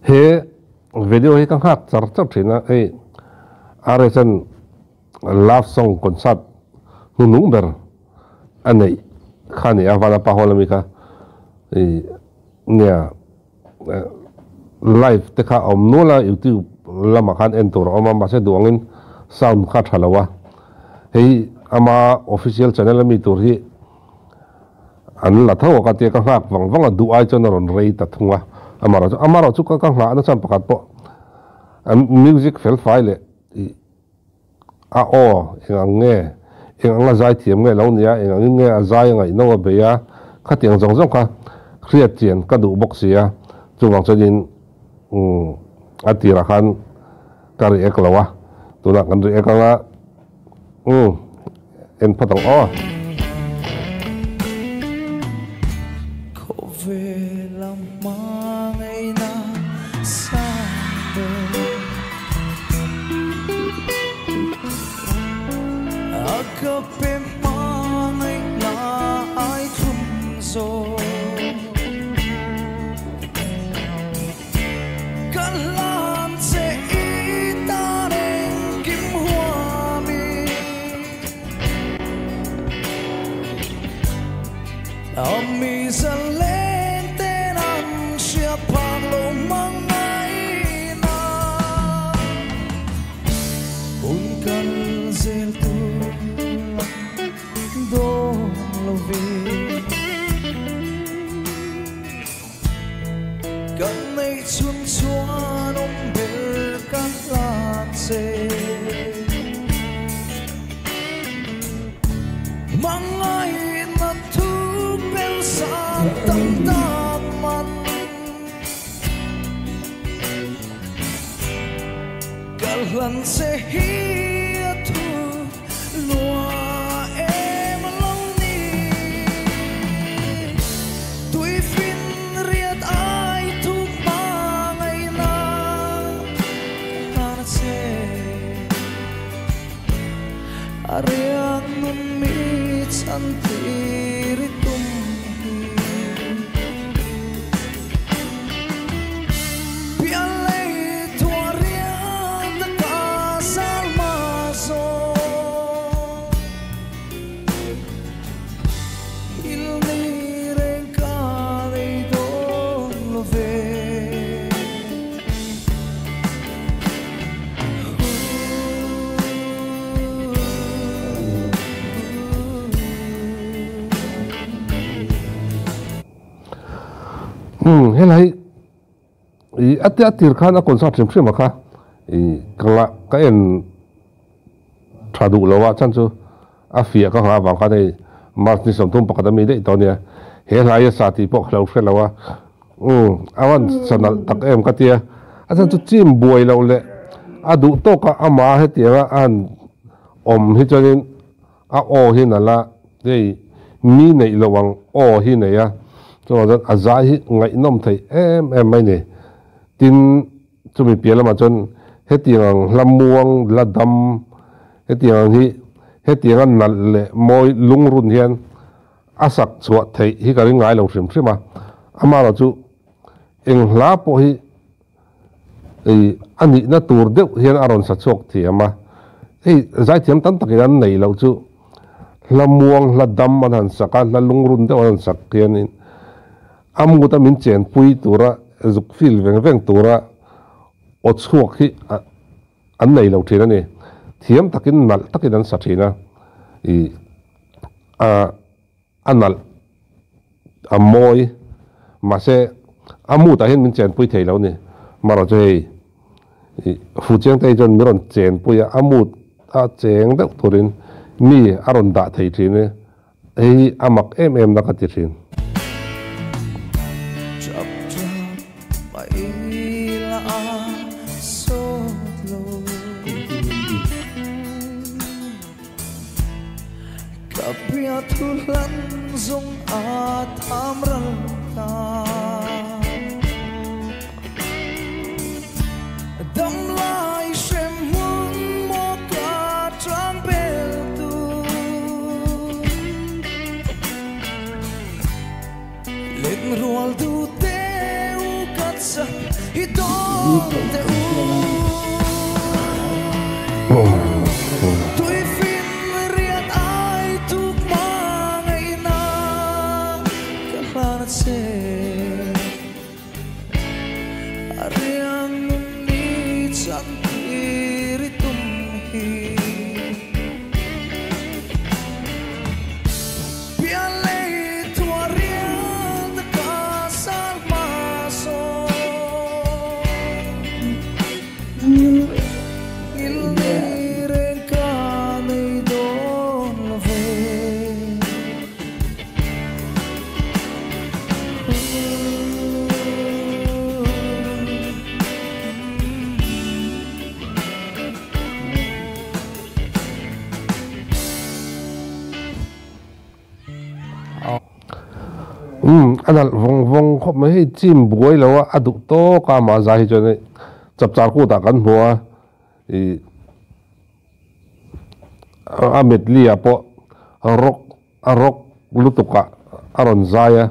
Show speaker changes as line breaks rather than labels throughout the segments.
He video hi ka nghak char char thin a, hei RSN love song concert hnunung ber a neih kha a ni a, Vanapa Hall ami kha ih nia live te kha a awm nual a, youtube lamah khan en tur a awm a, mahse duh angin sound kha a tha lo a, hei ama official channel ami tur hi An la tho a ka tia ka nghak vang vang a, duh ai chuan a rawn rei ta thung a, amarawh chu amarawh chu ka ka nghah na chuan pakhat pawh an music fel fai leh ih a aw eng ang nge eng anga zai thiam nge lo nia eng angin nge a zai a ngaihno a bei a khatiang zawng zawng kha hriat chian ka duh bawk si a, chuvang chuanin umm a tirah khan ka react lo a, tunah kan react anga umm. En phawt ang aw.
Khawvela hmangaihna sang ber A ka pe hmangaihna ai thlum zawk Ka hlan che i tan engkim huami. Ami zalen ten an hria phak lo mang ngaina. Hun kal zel tur la dawn lo ve. Kan neih chhun chuan awm ber ka hlan che. Hmangaihna thu bel sang tam tak man. Ka hlan che hi a thu lua em lo ni. Tuifin riat ai thu hmangaihna hlan a che. A riak nun mi chhan tir i tum hi. Pian lei thuah riat a ka zal hma zawng. Hil ni reng ka nei dawn lo ve.
Umm helai i a tia tir khan a concert hrim hrim a kha i ka ngah ka en tha duh lo a chhan chu a fiah ka nghah avang khan hei March ni 31 ami daih tawh ania he hlai a sa tih pawh ka lo hre lo a umm a van sa nalh tak em ka tia a chhan chu chim buai loh leh a duh tawk a ama hetiang a a han awm hi chuanin A aw hi nalh a, hei mi neih loh ang aw hi nei a, chuvang chuan a zai hi ngaihnawm thei em em mai ni. Tin, chumi piah lamah chuan hetiang ang hla muang, hla dam, hetiang ang hi hetianga nalh leh mawi lungrun hian a sak chhuah theih hi ka ring ngai lo hrim hrim a. Amaherawhchu eng hla pawh hi Ei, a nihna tur deuh hian a rawn sa chhuak thiam a. Hei, zaithiam tam takin an neih loh chu hla muang, hla dam an han sak a, hla lungrun deuh an han sak hianin a mut a min chenpui tura zuk feel veng veng tura aw chhuak hi an nei lo thin a ni. Thiam takin nalh takin an sa thin a. Ih, a. A nalh, a mawi, mahse a mood ah hian min chenpui thei lo ni. Marawh chu hei Fuchiangte hi chuan min rawn chenpui a, a mood a cheng deuh turin mi a rawn dah thei thin e, hei hi a mak em em na ka ti thin.
Chap chap mai la a sawt lo. Ka bia thu hlan zung a tham ral ta. Dam lai hrem hmun maw ka tang bel tu. Let rual du te u ka chan hi dawn. te u. Tuifinriat ai tuk hmangaihna ka hlan a che. A riang nun ni chan tir i tum hi. Pian lei thuah riang taka sal hma sawn. Ngilni reng ka nei dawn lo ve.
Umm a nalh vawng vawng khawp mai hei chim buai lo a a duh tawk a amah zai hi chuan hei chapchar kut ah kan hmu a ih a medley ah pawh rock a rock lutuk ah a rawn zai a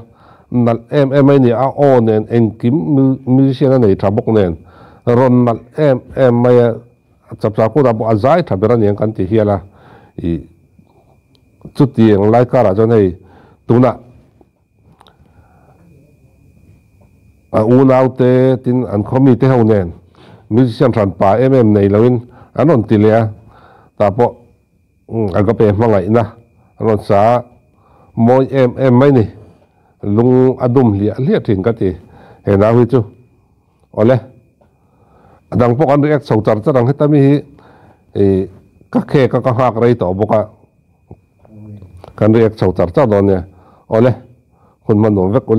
nalh em em mai a ni a aw nen engkim musician a nei tha bawk nen rawn nalh em em mai a chapchar kut ah pawh a zai tha ber a ni ang kan ti hial a ih. Chutiang lai karah chuan hei tunah a unaute tin an khaw mite ho nen musician hran pa em em nei loin an rawn ti leh a, tah pawh agape hmangaihna an rawn sa a, mawi em em mai ni, lung a dum hliah hliah thin ka ti he nau hi chu. Awle, a dang pawh kan react chho char char ang heta mi hi ih ka khek a ka nghak rei tawh bawk a, kan react chho char char dawn nia. Awle, hun hman nuam vek ula.